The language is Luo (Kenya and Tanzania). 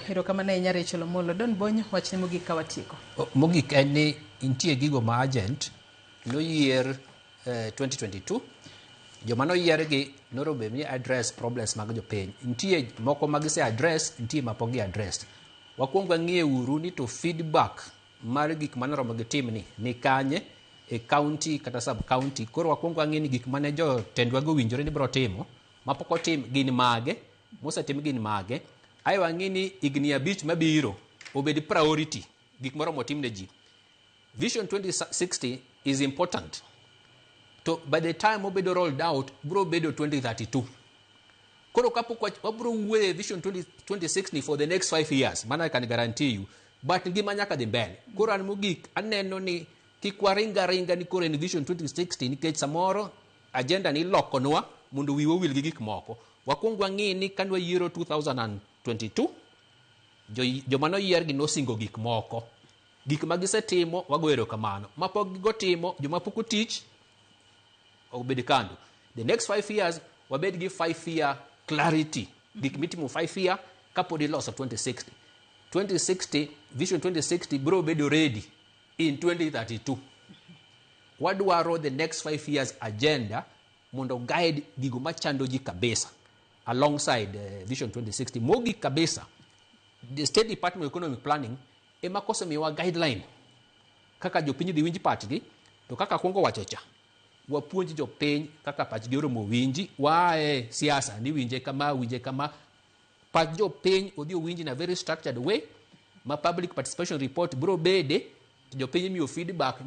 Erokamano ahinya, Rachel Omolo. Don Bonyo, wachne mogik ka watieko. Mogik en ni nitie gigo ma agent noyier 2022. Joma noyier gi noro bed ni address problems mag jopiny. Nitie moko ma gise address, nitie ma pok gi address. Wakwong wang'iye uru ni to feedback mar gik manoromo gitim ni ni kanye e county kata sub county. Koro wakwong wang'i ni gik mane jotendwa go owinjore ni biro timo mapok otim gin mage, mosetim gin mage. Ae wang'i ni higni 5 mabiro obed priority gik moromo tim ne ji. Vision 2060 is important. To by the time obedo rolled out, biro bedo 2032. Koro kapok wabiro wuoyo e Vision 2060 for the next 5 years, mano I can guarantee you. But ngima nyaka dhi mbele. Koro an mogik, aneno ni kik waringa ringa ni koro en Vision 2060, nikech samoro agenda ni ilokonwa mondo wiwa owil gi gik moko. Wakwong wang'i ni kane wayiero 2022, joma noyier gi nosingo gik moko. Gik ma gisetimo, wago erokamano. Ma pok gigotimo, joma pok otich, obed kando. The next 5 years, wabed gi 5 year clarity. Gik mitimo 5 year kapod iloso 2060. 2060, Vision 2060 biro bedo ready in 2032. Wadwaro the next 5 years agenda mondo guide gigo machando ji kabisa alongside Vision 2060. Mogik kabisa, the State Department of Economic Planning ema kosemiyowa guideline kaka jopiny dhi winj pachgi, to kaka akwongo wacho cha, wapuonj jopiny kaka pachgi oromo winji. Waaye siasa ni winje kama, winje kama. Pach jopiny odhi owinji in a very structured way ma public participation report biro bede to jopiny imiyo feedback ni.